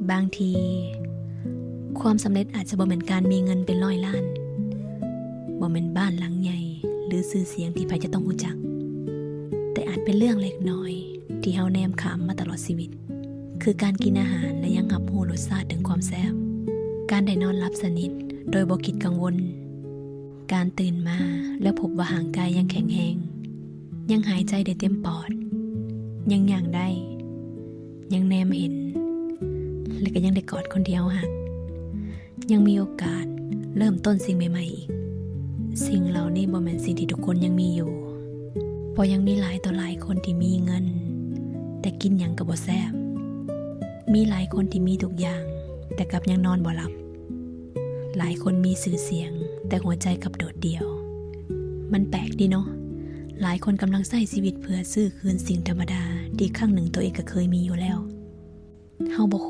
ບາງທີ ຄວາມສຳເລັດອາດຈະບໍ່ແມ່ນການມີເງິນເປັນຮ້ອຍລ້ານ, ບໍ່ແມ່ນບ້ານຫຼັງໃຫຍ່ ຫຼື ຊື່ສຽງທີ່ໃຜຈະຕ້ອງຮູ້ຈັກ, ແຕ່ອາດເປັນເລື່ອງເລັກນ້ອຍທີ່ເຮົາແນມຂ້າມມາຕະຫຼອດຊີວິດ, ຄືການກິນອາຫານ ແລະ ຍັງຮັບຮູ້ລົດຊາດເຖິງຄວາມແຊບ, ການໄດ້ນອນຫຼັບສະໜິດໂດຍບໍ່ຄິດກັງວົນ, ການຕື່ນມາແລ້ວພົບວ່າຮ່າງກາຍຍັງແຂງແຮງ, ຍັງຫາຍໃຈໄດ້ເຕັມປອດ, ຍັງຍ່າງໄດ້, ຍັງແນມເຫັນ ແລະ ກໍຍັງໄດ້ກອດຄົນທີ່ເຮົາຮັກ, ຍັງມີໂອກາດເລີ່ມຕົ້ນສິ່ງໃໝ່ໆອີກ. ສິ່ງເຫຼົ່ານີ້ບໍ່ແມ່ນສິ່ງທີ່ທຸກຄົນຍັງມີຢູ່, ເພາະຍັງມີຫຼາຍຕໍ່ຫຼາຍຄົນທີ່ມີເງິນ ແຕ່ກິນຫຍັງກໍບໍ່ແຊບ, ມີຫຼາຍຄົນທີ່ມີທຸກຢ່າງ ແຕ່ກັບຍັງນອນບໍ່ຫຼັບ. ຫຼາຍຄົນມີຊື່ສຽງ ແຕ່ຫົວໃຈກັບໂດດດ່ຽວ. ມັນແປກດີເນາະ, ຫຼາຍຄົນກຳລັງໃຊ້ຊີວິດເພື່ອຊື້ຄືນສິ່ງທຳມະດາທີ່ຄັ້ງໜຶ່ງຕົວເອງກໍເຄີຍມີຢູ່ແລ້ວ. ເຮົາບໍ່ຄ